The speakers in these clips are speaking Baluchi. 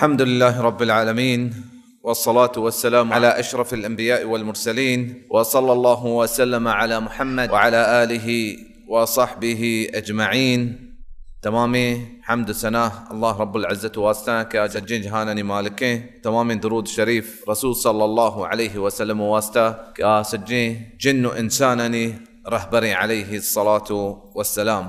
الحمد لله رب العالمين، والصلاة والسلام على أشرف الأنبياء والمرسلين، وصلى الله وسلم على محمد وعلى آله وصحبه أجمعين. تمامیں حمد و ثنا اللہ رب العزت واسطہ کہ آ سجیں جہانانی مالکیں۔ تمامیں درود شریف رسول صلی اللہ علیہ وسلم واسطہ کہ آ سجیں جن و انسانانی رہبریں علیہ الصلاة والسلام۔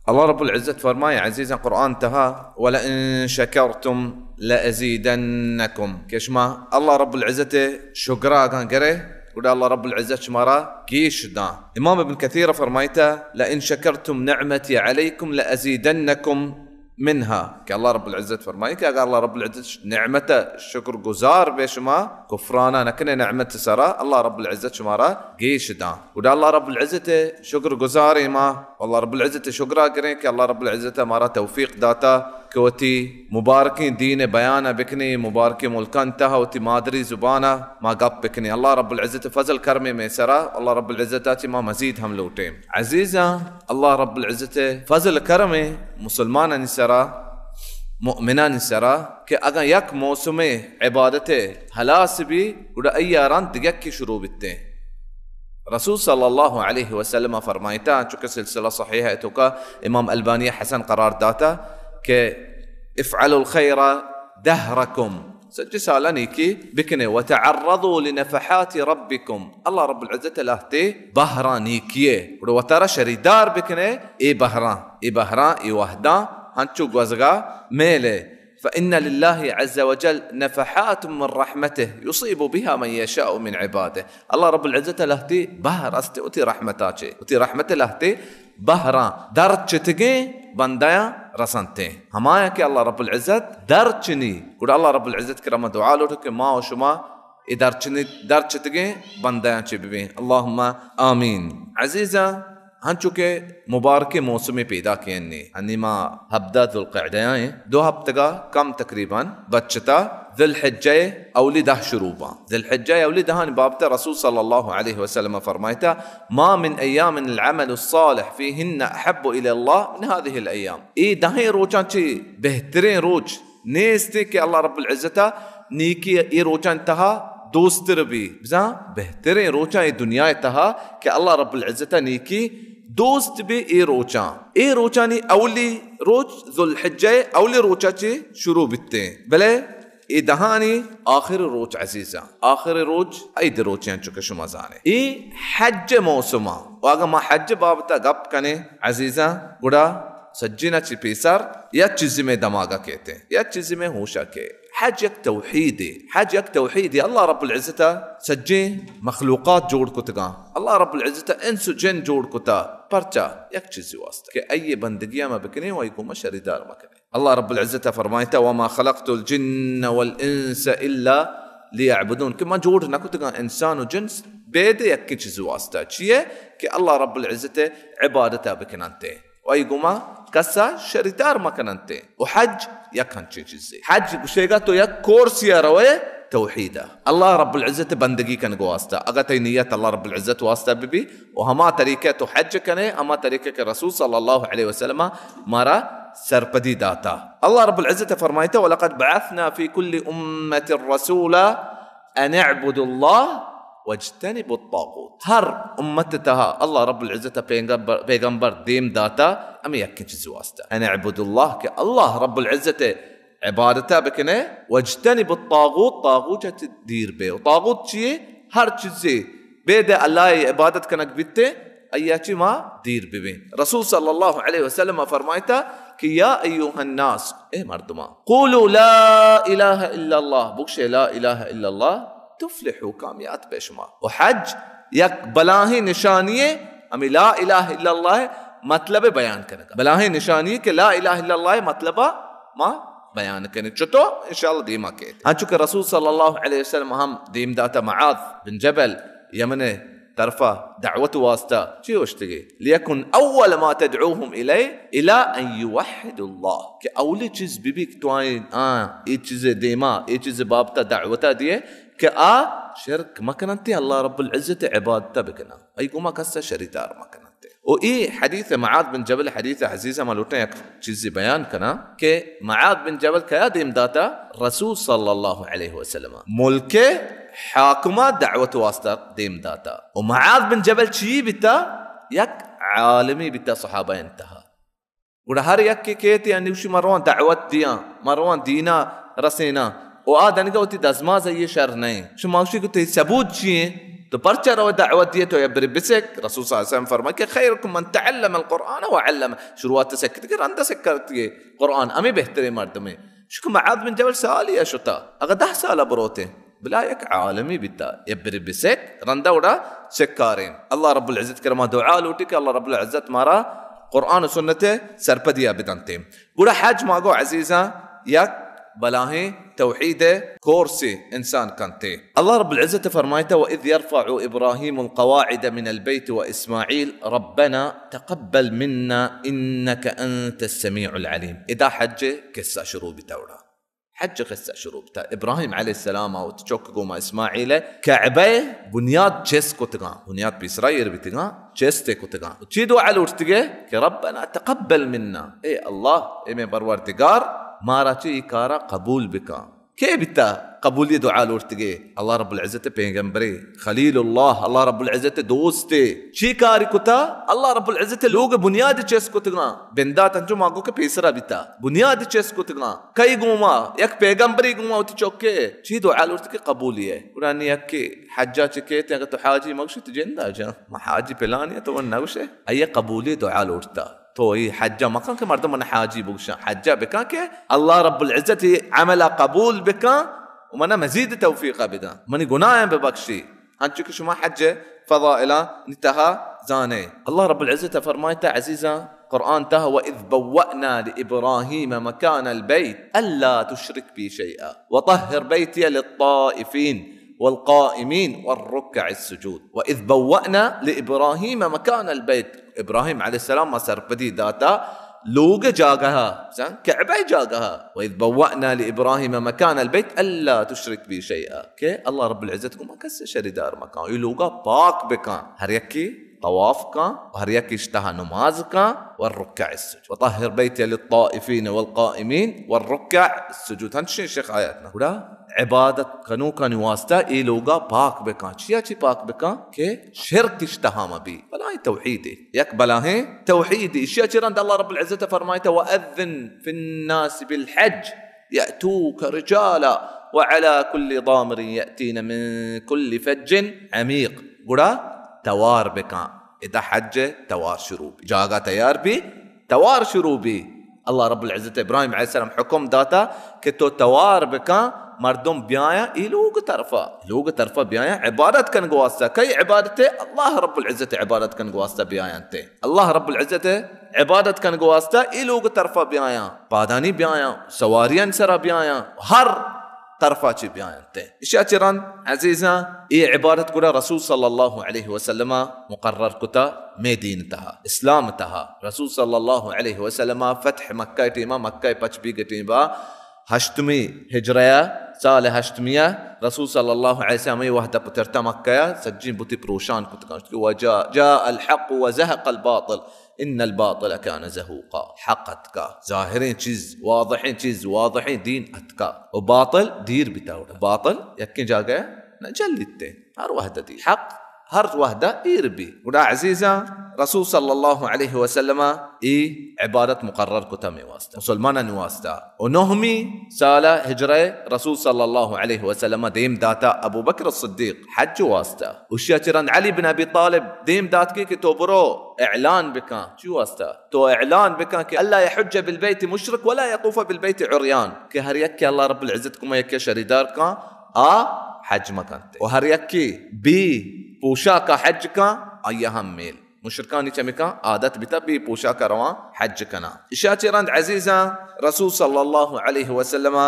اللہ رب العزت فرمائے عزیزاں قرآن تہا، "ولئن شکرتم لأزیدنکم"، کہ شما اللہ رب العزت شکرا اگاں گرے، گڑا اللہ رب العزت شمارا گیش داں۔ امام ابن کثیر فرمائیتا، "لئن شکرتم نعمتی علیکم لأزیدنکم منها"، کہ اللہ رب العزت فرمائے کہ اگر اللہ رب العزت نعمت شکر گزار بے، شما کفرانا نکنے نعمت سرا، اللہ رب العزت شمارا گیش داں۔ گڑا اللہ رب العزت شکر گزاریں ما، اللہ رب العزت شکرا کریں کہ اللہ رب العزت مارا توفیق داتا کہ وتی مبارکیں دین بیان بکنیں، مبارکیں ملکان تہا وتی مادری زبانا ما گپ بکنیں۔ اللہ رب العزت فضل کرمیں میں سرا، اللہ رب العزت چی ما مزید ہم لوٹیں۔ عزیزاں، اللہ رب العزت فضل کرمیں مسلمانانی سرا، مؤمنانی سرا کہ اگاں یک موسم عبادت ہلاس بی، گڑا ایاران دگہ کی شروع بیتیں۔ رسول صلی اللہ علیہ وسلم فرمائیتا، چونکہ سلسلہ صحیحہ توکا امام البانی حسن قرار داتا کہ "افعلوا الخیر دهرکم"، سجی سالا نیکی بکنے، "وتعرضوا لنفحات ربکم"، اللہ رب العزت لہتے بہران نیکیے، گڑا وتارا شریدار بکنے اے بہران، اے بہران، اے وہداں ہنچو گوزگا میلے۔ فإن لله عز وجل نفحات من رحمته يصيب بها من يشاء من عباده۔ اللہ رب العزت لہتے بہر است وتی رحمتا چے، وتی رحمت لہتے بہراں درچتگیں بندیاں رسنتیں۔ ہمایاں کہ اللہ رب العزت درچنی، گڑا اللہ رب العزت کرا ما دعا لوٹو کہ ما و شما اے درچنی، درچتگیں بندیاں چے ببیں۔ اللہم آمین۔ عزیزاں، ہنچو کہ مبارکیں موسمے پیداکیں انی، انی ما ہبدہ ذوالقعدہ ایں، دو ہفتگا کم تقریباً بچتا ذوالحجہ اولی دہ شروع باں۔ ذوالحجہ اولی دہانی بابت رسول صلی اللہ علیہ وسلم فرمائیتا، "ما من ایام العمل الصالح فیہن احب الی اللہ من هذه الایام"، اے دہیں روچاں چی بہتریں روچ نیستے کہ اللہ رب العزت نیکی اے روچاں تہا دوستر بی۔ بزاں بہتریں روچاں اے دنیا تہا کہ اللہ رب العزت نیکی دوست بی اے روچاں۔ اے روچانی اولی روچ ذوالحجہ اولی روچا چے شروع بیتے، بلے اے دہانی آخر روچ عزیزاں، آخر روچ عید روچیں چکہ شما زانے۔ اے حج موسماں، و اگاں ما حج بابتا گپ کنے عزیزاں، گڑا سجینا چی پیسر یک چیزی میں دماغا کہتے، یک چیزی میں ہوشا کہ حج یک توحیدے، حج یک توحیدے۔ اللہ رب العزت سجیں مخلوقات جوڑ کتگاں، اللہ رب العزت انس و جن جوڑ کتا، پرچا؟ یک چیزی واسطہ کہ ای بندگی ما بکنیں و ای گوما شریدار مکنیں۔ اللہ رب العزت فرمائیتا، "وما خلقت الجن والانس الا لیعبدون"، کہ ما جوڑ نہ کتگاں انسان و جنس بید یکیں چیز واسطہ، چیئے کہ اللہ رب العزت عبادتا بکننتے و ای گما کسا شریدار مکننتے۔ و حج یک ہنچیں چیزے۔ حج گشیگا تو یک کورسیا روئے توحیدا، اللہ رب العزت بندگی کنگ واسطہ۔ اگا تئی نیت اللہ رب العزت واسطہ ببی، و ہما طریقہ تو حج کنے، ہما طریقہ کہ رسول صلی اللہ علیہ وسلم مارا سرپدی داتا۔ اللہ رب العزت فرمائیتا، "ولقد بعثنا في كل أمة رسولا أن اعبدوا الله واجتنبوا الطاغوت"۔ ہر امت تہا اللہ رب العزت پیغمبر، پیغمبر دیم داتا ہمیں یکیں چیز واسطہ، "أن اعبدوا الله"، کہ اللہ رب العزت عبادتا بکنے، "واجتنبوا الطاغوت"، طاغوت چہ دیر بے۔ و طاغوت چیئے؟ ہر چیزے بید اللہ عبادت کنگ بیتے، ایا چی ما دیر ببیں۔ رسول صلی اللہ علیہ وسلم فرمائیتا کہ یا ایها الناس، اے مردمان، قولوا لا الہ الا اللہ، بگشے لا الہ الا اللہ، تفلحوا، کامیاب بے شما۔ و حج یک بلاہیں نشانیے، ہمیں لا الہ الا اللہ مطلب بیان کنگا۔ بلاہیں نشانیے کہ لا الہ الا اللہ مطلب ما بیان کنیں۔ چطور؟ انشاءاللہ دیما کیت۔ ہنچو کہ رسول صلی اللہ علیہ وسلم ہم دیم داتا معاذ بن جبل یمن طرفا دعوت واسطہ چی گوشتگی؟ "ليكن أول ما تدعوهم إليه إلى أن يوحدوا الله"، کہ اولی چیز بی بی کہ تو آئین آ اے چیز دیما، اے چیز بابتا دعوتا دیے کہ آ شرک مکننتے، اللہ رب العزت عبادتا بکنن، ای گما کسا شریدار مکننتے۔ و ای حدیث معاذ بن جبل، حدیث عزیز، ما لوٹیں یک چیزی بیان کناں کہ معاذ بن جبل کیا دیم داتا؟ رسول صلی اللہ علیہ وسلم، ملک حاکمہ دعوت واسطہ دیم داتا۔ و معاذ بن جبل چی بیتا؟ یک عالمی بیتا صحابہ انتہا۔ گڑا ہر یکے کیت، یعنی گوشی، من رواں دعوت دیاں، من رواں دینا رسیناں۔ و آ دنگا وتی دزماز ء یہ شر نئیں۔ شما گوشی کہ تئی ثبوت چی ایں؟ تو پرچا رو دعوت دیے؟ تو یا بری بسک۔ رسول صلی اللہ علیہ وسلم فرمائے کہ خیرکم من تعلم القرآن وعلمه۔ شروعات سکت کہ رندا سکرتی قرآن، ہمیں بہترین مردمے۔ شکو معاذ بن جبل سالی شتا، اگر دہ سال بروتے۔ بلا یک عالمی بیتا، یا بری بسک، رندا وڑا سکارین۔ اللہ رب العزت کرما دعا لوٹی کہ اللہ رب العزت مارا قرآن و سنت سرپدیا بدنتے۔ گڑا حج ماگو عزیزاں یک بلاہیں توحید کورس انسان کنتے۔ اللہ رب العزت فرمائتا: وَإِذْ يَرْفَعُ إِبْرَاهِيمُ الْقَوَاعِدَ مِنَ الْبَيْتِ وَإِسْمَاعِيلُ رَبَّنَا تَقَبَّلْ مِنَّا إِنَّكَ أَنْتَ السَّمِيعُ الْعَلِيمُ۔ ادا حج قصہ شروع بیتا وڑا۔ حج قصہ شروع بیتا۔ ابراہیم علیہ السلام آ وتی چک گوما اسماعیل ء کعبہ ء بنیاد چست کتگاں، بنیاد پیسرا ایر بیتگاں، چست ء کتگاں۔ چی دعا لوٹتگے کہ ربنا تقبل منا، اے اللہ، اے مئے پروردگار، مارا چہ ای کارا قبول بکن۔ کے بیتا قبولی دعا لوٹتگے؟ اللہ رب العزت پیغمبرے، خلیل اللہ، اللہ رب العزت دوستے۔ چی کاری کتا؟ اللہ رب العزت لوگ بنیاد چست کتگاں۔ بندات انچو ماگو کہ پیسرا بیتا۔ بنیاد چست کتگاں۔ کئی گوما؟ یک پیغمبری گوما وتی چکے۔ چی دعا لوٹت کہ قبولی ہے؟ قرآن یک کہ حجا چکے تے، اگر تو حاجی مگشی تو جندا جان۔ ما حاجی پلانی تو من نگوشے۔ ایہ قبولی دعا لوٹتا۔ تو ای حجا مکن کہ مردم من حاجی بگشاں۔ حجا بکن کہ اللہ رب العزت ای عملا قبول بکن و منا مزید توفیقا بدن۔ منی گناہاں ببخشی۔ انچو کہ شما حج فضائلاں نی تہا زانے۔ اللہ رب العزت فرمائتا عزیزاں قرآن تہا: وَإِذْ بَوَّأْنَا لِإِبْرَاهِيمَ مَكَانَ الْبَيْتِ أَلَّا تُشْرِكْ بِي شَيْئًا وَطَهِّرْ بَيْتِيَ لِلطَّائِفِينَ وَالْقَائِمِينَ وَالرُّكَّعِ السُّجُودِ۔ وَإِذْ بَوَّأْنَا لِإِبْرَاهِيمَ مَكَانَ الْبَيْتِ، ابراہیم علیہ السلام ما سرپدی داتا لوگ جاگہا، سن کعبہ جاگہا۔ وَإِذْ بَوَّأْنَا لِإِبْرَاهِيمَ مَكَانَ الْبَيْتِ أَلَّا تُشْرِكْ بِي شَيْئًا، کہ اللہ رب العزت گوما کس شریدار مکن، ای لوگا پاک بکن، ہر یکی طواف کن و ہر یکی اشتہا نماز کن، وَالرُّكَّعِ السُّجُودِ وَطَهِّرْ بَيْتِيَ لِلطَّائِفِينَ وَالْقَائِمِينَ وَالرُّكَّعِ السُّجُودِ۔ ہنچیں شیخ آیات نہ گڑا عبادت کنوکانی واسطہ اے لوگا پاک بکن۔ چیا چی پاک بکن؟ کہ شرک اشتہا مہ بی۔ بلاہیں توحیدے۔ یک بلاہیں توحیدے۔ اشیا چہ رند اللہ رب العزت فرمائتا: وَأَذِّن فِي النَّاسِ بِالْحَجِّ يَأْتُوكَ رِجَالًا وَعَلَى كُلِّ ضَامِرٍ يَأْتِينَ مِنْ كُلِّ فَجٍّ عَمِيقٍ۔ گڑا توار بکن۔ ادا حج توار شروع بی۔ جاگہ تیار بی، توار شروع بی۔ اللہ رب العزت ابراہیم علیہ السلام حکم داتا کہ تو توار بکن، مردم بیایاں ای لوگ طرفا، لوگ طرفا بیایاں عبادت کنگ واسطہ۔ کئی عبادت؟ اللہ رب العزت عبادت کنگ واسطہ بیایاں تے۔ اللہ رب العزت عبادت کنگ واسطہ ای لوگ طرفا بیایاں، پادانی بیایاں، سواریان سرا بیایاں، ہر طرفا چی بیاینت۔ اشیا چہ رند عزیزاں، اے عبادت گڑا رسول صلی اللہ علیہ وسلم مقرر کتا مے دین تہا، اسلام تہا۔ رسول صلی اللہ علیہ وسلم فتح مکہ ٹیما، مکہ پچ بیگ ٹیما، ہشتمی ہجرہ، سال ہشتمی، رسول صلی اللہ علیہ وسلم ہمے وہدا پترتا مکہ، سجیں بتی پروشان کتگاں۔ وجاء، جاء الحق وزهق الباطل، ان الباطل کان زہوقا۔ حق اتکا، ظاہریں چیز، واضحیں چیز، واضحیں دین اتکا۔ و باطل دیر بیتا وڑا۔ باطل یکیں جاگہ نہ جلیتے۔ ہر وہدہ دی حق ہر وہدہ ایر بی۔ گڑا عزیزاں، رسول صلی اللہ علیہ وسلم ای عبادت مقرر کتا مے واسطہ، مسلمانانی واسطہ۔ و نہمی سالہ ہجرہ رسول صلی اللہ علیہ وسلم دیم داتا، ابو بکر الصدیق حج واسطہ۔ اشیا چہ رند علی بن ابی طالب دیم داتگی کہ تو برو اعلان بکن۔ چی واسطہ؟ تو اعلان بکن کہ الا یحج بالبیت مشرک ولا یطوف بالبیت عریان، کہ ہر یک کہ اللہ رب العزت گوما یکے شریدار کن، آ حج مکنت۔ و ہر یکی بی پوشاکا حج کن، آیا ہم میل۔ مشرکانی چمیکاں عادت بیتا بی پوشاکا رواں حج کناں۔ اشیا چہ رند عزیزاں، رسول صلی اللہ علیہ وسلم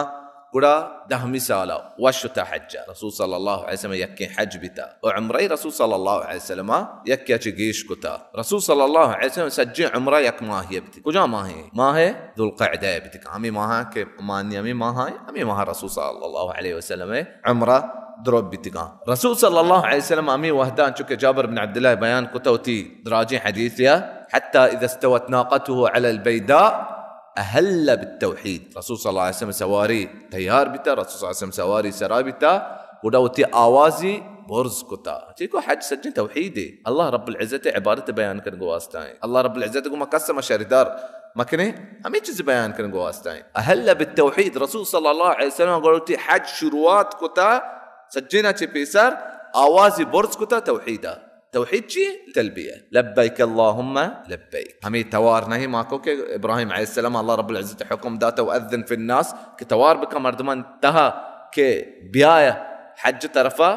گڑا دہمی سالا وش شتا حج۔ رسول صلی اللہ علیہ وسلم یکیں حج بیتا و عمرہ رسول صلی اللہ علیہ وسلم یکے چہ گیش کتا۔ رسول صلی اللہ علیہ وسلم سجیں عمرہ یک ماہی بیتی۔ کجا ماہی؟ ماہ ذوالقعدہ بیتی۔ ہمیں ماہ کہ مانی ہمیں ماہ، ہمیں ماہ رسول صلی اللہ علیہ وسلم عمرہ دروگ بیتگاں۔ رسول صلی اللہ علیہ وسلم ہمے وہداں چونکہ جابر بن عبداللہ بیان کتا وتی دراجیں حدیث یا، حتی اذا استوت ناقته علی البیداء اہل بالتوحید۔ رسول صلی اللہ علیہ وسلم سواری تیار بیتا، رسول صلی اللہ علیہ وسلم سواری سرا بیتا، گڑا وتی آوازی برز کتا۔ چیکو حج سجیں توحیدے، اللہ رب العزت عبادت بیان کرنے گو واسطہ ہیں۔ اللہ رب العزت گو ما کس ما شریدار مکنے، ہمیں چیز بیان کرنے گو واسطہ ہیں۔ اہل بالتوحید، رسول صلی اللہ علیہ وسلم گڑا وتی حج شروعات کتا، سجینا چہ پیسر آوازی برز کتا توحیدا۔ توحید چی؟ تلبیہ۔ لبیک اللہم لبیک۔ ہمیں توار نہیں ماکو کہ ابراہیم علیہ السلام اللہ رب العزت حکم داتا و اذن فی الناس کہ توار بکا مردمان تہا کہ بیایا حج طرفا،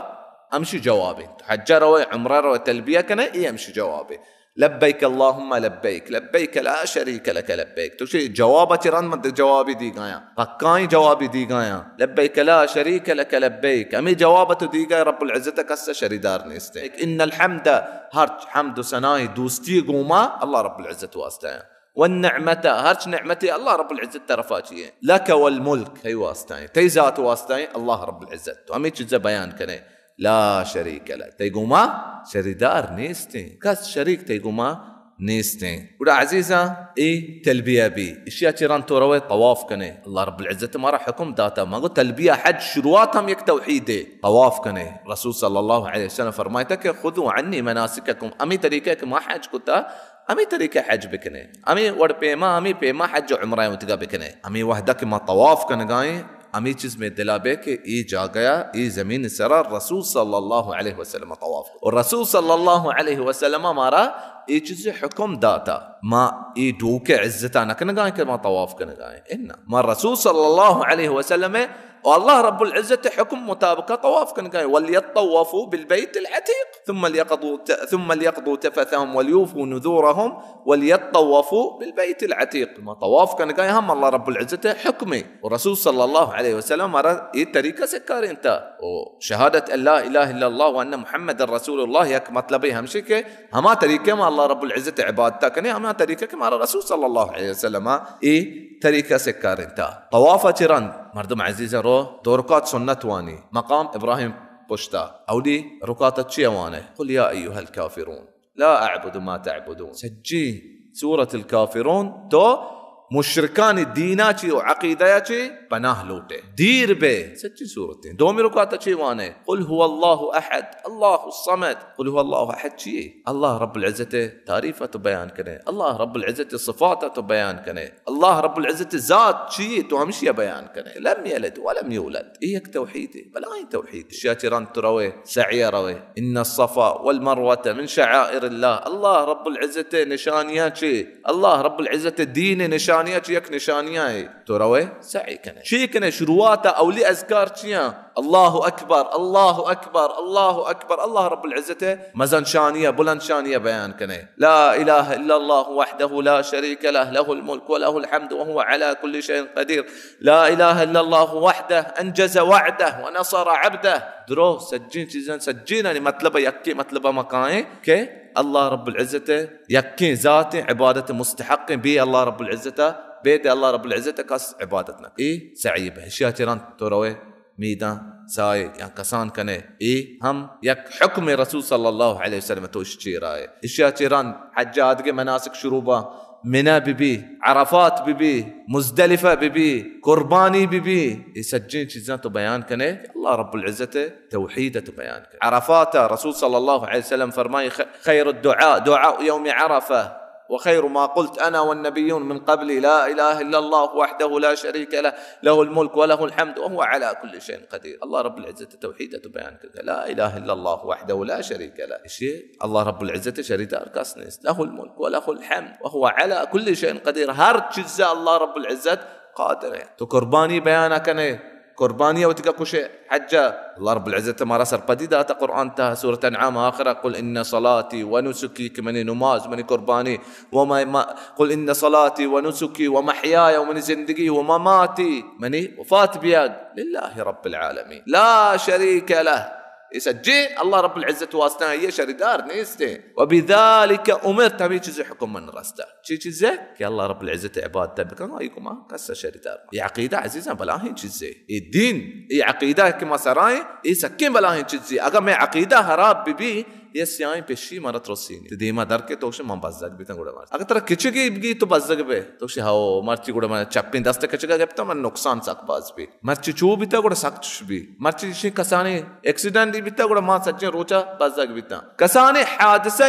ہمشی جواب انت۔ حج روئے، عمرہ روئے، تلبیہ کنے، ای ہمشی جواب انت۔ لبیک اللہم لبیک، لبیک لا شریک لک لبیک۔ تو شی جواب چہ رند من جوابی دیگایا، پکائیں جوابی دیگایا۔ لبیک لا شریک لک لبیک۔ ہمیں جواب تو دیگا رب العزت کس شریدار نیست۔ ان الحمد، ہرچ حمد و ثنائی دوستی گوما اللہ رب العزت واسطہ ہیں۔ والنعمت، ہرچ نعمتی اللہ رب العزت طرفا چیئے۔ لک والملک، تئی واسطہ ہیں، تئی ذات واسطہ ہیں اللہ رب العزت۔ تو ہمیں چیزیں بیان کریں۔ لا شریک لہ، تئی گوما شریدار نیستیں، کس شریک تئی گوما نیستیں۔ گڑا عزیزاں، اے تلبیہ بی، اشیا چہ رند تو روئے طواف کنے۔ اللہ رب العزت مارا حکم داتا، مگو تلبیہ حج شروعات ہم یک توحیدے، طواف کنے۔ رسول صلی اللہ علیہ وسلم فرمائتا کہ خذوا عنی مناسککم، ہمیں طریقہ کہ ما حج کتا، ہمیں طریقہ حج بکنے، ہمیں وڑ پیما، ہمیں پیما حج و عمرہ وتگا بکنے۔ ہمیں وہدہ کہ ما طواف کنگائیں، ہمیں چیز میں دلا بے کہ ای جاگہ یا ای زمین سرا رسول صلی اللہ علیہ وسلم طواف کو۔ اور رسول صلی اللہ علیہ وسلم مارا ای چیز حکم داتا۔ ما ای ڈوک عزتا نکنگائیں کہ ما طواف کنگائیں۔ انا ما رسول صلی اللہ علیہ وسلم و اللہ رب العزت حکم مطابق طواف کنگائیں۔ ولیطوفوا بالبیت العتیق ثم لیقضوا ثم لیقضوا تفثهم ولیوفوا نذورهم ولیطوفوا بالبیت العتیق۔ ما طواف کنگائیں ہم اللہ رب العزت حکمے۔ و رسول صلی اللہ علیہ وسلم مارا اے طریقہ سکارینتا۔ و شہادت ان لا الہ الا اللہ و ان محمد رسول اللہ یک مطلب ہمشی کہ ہما طریقہ ما اللہ رب العزت عبادتا کنے، ہما طریقہ کہ مارا رسول صلی اللہ علیہ وسلم اے طریقہ سکارینتا۔ طواف چہ رند مردم عزیز رو دو رکعت سنت وانی، مقام ابراہیم پشتا۔ اولی رکعت چی وانے؟ قل یا ایها الکافرون لا اعبد ما تعبدون۔ سجی سورة الکافرون تو مشرکانی دینا چی و عقیدہ چی پناہ لوٹے۔ دیر بے سجی سورتیں۔ دومی رکعت چی وانے؟ قل هو الله احد، الله الصمد۔ قل هو الله احد چیے؟ اللہ رب العزت تعریف تو بیان کنے، اللہ رب العزت صفات تو بیان کنے، اللہ رب العزت ذات چیے تو ہمشی بیان کنے۔ لم یلد ولم یولد۔ اے یک توحیدے، بلائیں توحیدے۔ اشیا چہ رند تو روے، سعی روے۔ ان الصفا والمروة من شعائر اللہ۔ اللہ رب العزت نشانیاں چے، اللہ رب العزت دین نشانیاں چے یک نشانیاں ہے۔ تو روے، سعی کنے۔ چی کنے؟ شروعات اولی اذکار چیاں؟ اللہ اکبر، اللہ اکبر، اللہ اکبر۔ اللہ رب العزت مزن شانیہ، بلند شانیہ بیان کنے۔ لا الہ الا اللہ وحدہ لا شریک لہ، لہ الملک و لہ الحمد و هو علی کل شیء قدیر۔ لا الہ الا اللہ وحدہ انجز وعدہ و نصر عبدہ۔ درو سجین چیزاں، سجینانی مطلب یکیں مطلب مکائیں کہ اللہ رب العزت یکیں ذات عبادت مستحق، بے اللہ رب العزت، بے دے اللہ رب العزت کس عبادت نہ۔ اے سعی بہ اشیا چہ رند تو روے میداں سائے یا کسان کنے، اے ہم یک حکم رسول صلی اللہ علیہ وسلم توش چیرا ہے۔ اشیا چہ رند حج آدگے مناسک شروع با، منی بہ بی، عرفات بہ بی، مزدلفہ بہ بی، قربانی بہ بی، اے سجیں چیزاں تو بیان کنے کہ اللہ رب العزت توحید تو بیان کنے۔ عرفات رسول صلی اللہ علیہ وسلم فرمائی، خ-، خیر الدعاء دعاء یوم عرفہ۔ وخير ما قلت أنا والنبيون من قبلي لا إله إلا الله وحده لا شريك له له الملك وله الحمد وهو على كل شيء قدير۔ اللہ رب العزت توحید تو بیان کرتا، لا الہ الا اللہ وحدہ لا شریک لہ۔ اشی اللہ رب العزت شریدار کس نیست۔ لہ الملک و لہ الحمد و هو علی کل شیء قدیر۔ ہر چیز اللہ رب العزت قادر ہے۔ تو قربانی بیان کنے، قربانی وتگا کشے حجا۔ اللہ رب العزت مارا سرپدی داتا قرآن تہا، سورۃ انعام آخرہ، قل ان صلاتی و نسکی، کہ منی نماز، منی قربانی، و ما، ما، قل ان صلاتی و نسکی و محیای، و منی زندگی و مماتی، منی وفات بیاد، للہ رب العالمین لا شریک لہ۔ اے سجیں اللہ رب العزت واسطہ، اے شریدار نیست۔ وبذلک امرت، ہمے چیزے حکم من رستہ۔ چی چیزے؟ کہ اللہ رب العزت عبادت بکن، آئی گما کس شریدار مہ۔ اے عقیدہ عزیزاں بلاہیں چیزے۔ اے دین، اے عقیدہ کہ ما سرائیں، اے سکیں بلاہیں چیزے۔ اگاں مئے عقیدہ خراب بہ بی، اے سیاہیں پشی مارا ترسینی۔ تی دیما در کے تو شی من بزگ بیتاں گڑا مار۔ اگاں ترا کچگی بگی تو بزگ بے، تو شی ہاو مرچی گڑا من چپیں دست کچگا گپتا من نقصان سک باز بی۔ مرچی چو بیتا گڑا سک چش بی۔ مرچی شی کسانی ایکسیڈنٹ بیتا گڑا ما سجیں روچا بزگ بیتاں۔ کسانی حادثہ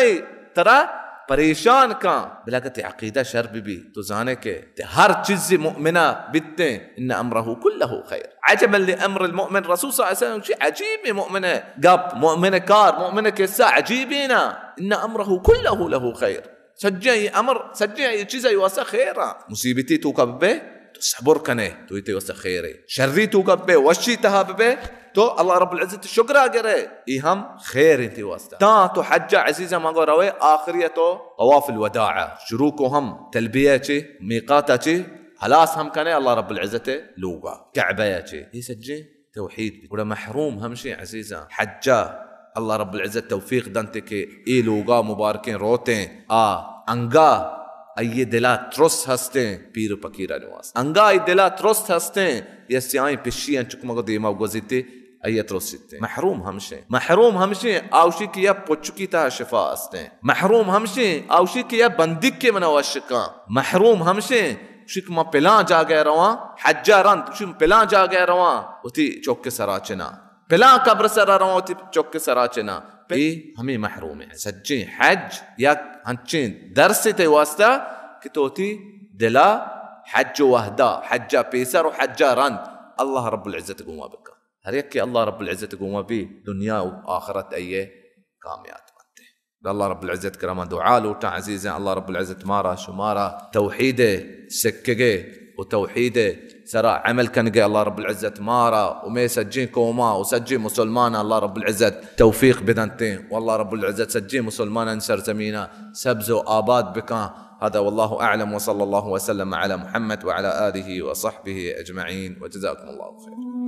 ترا پریشان کن، بلکہ تی عقیدہ شر بہ بی، تو زانے کہ تی ہر چیز مؤمنہ بیتیں، ان امرہ کلہ خیر۔ عجبا لامر المؤمن، رسول صلی اللہ علیہ وسلم چی عجیب مؤمن گپ، مؤمن کار، مؤمن قصہ عجیبینا۔ ان امرہ کلہ لہ خیر۔ سجیں اے امر، سجیں اے چیز اے واسطہ خیر۔ مصیبتی تو کب بے، تو صبر کنے، تو ایتے واسطہ خیر ہے۔ شری تو کب بے، وشی تہا بے، تو اللہ رب العزت شکرا گرے، اے ہم خیر انت واسطہ۔ تاں تو حج عزیزاں مگو روے، آخری تو طواف الوداع شروع کو ہم تلبیہ چے، میقات چے، حلاس ہم کنے اللہ رب العزت لوگا، کعبہ چے۔ اے سجیں توحید۔ گڑا محروم ہمشیں عزیزاں، حجا اللہ رب العزت توفیق دنت کہ اے لوگا مبارکیں روتیں، آ انگا آئی دلا ترس ہستیں پیر و پکیرانی واسطہ۔ انگا آئی دلا ترس ہستیں، یا سیاہیں پشی انچک مگو دیما گوزیتے، آئی ترسیتے۔ محروم ہمشیں۔ محروم ہمشیں، آوشی کہ یا پچکی تہا شفا ہستیں۔ محروم ہمشیں، آوشی کہ یا بندیک کے منا وشکاں۔ محروم ہمشیں، شک ما پلان جاگہ رواں، حجا رند، شک پلان جاگہ رواں، وتی چوک سرا چنا۔ پلان قبر سرا رواں، وتی چوک سرا چنا۔ اے ہمے محروم ہیں۔ سجیں حج یک ہنچیں درس تے واسطہ کہ تو وتی دلا حج و وحدہ، حجا پیسر و حجا رند اللہ رب العزت گوما بکا۔ ہر یک کہ اللہ رب العزت گوما بی، دنیا و آخرت ایے کامیاب بنتے۔ اللہ رب العزت کرما دعا لوٹاں عزیزیں، اللہ رب العزت مارا شمارا توحید سکگے و توحید سرا عمل کنگے۔ اللہ رب العزت مارا و مئے سجیں قوما و سجیں مسلمان اللہ رب العزت توفیق بدنتیں و اللہ رب العزت سجیں مسلمانان سرزمینا سبز و آباد بکاں۔ هذا والله أعلم وصلى الله وسلم على محمد وعلى آله وصحبه أجمعين وجزاكم الله خيرا۔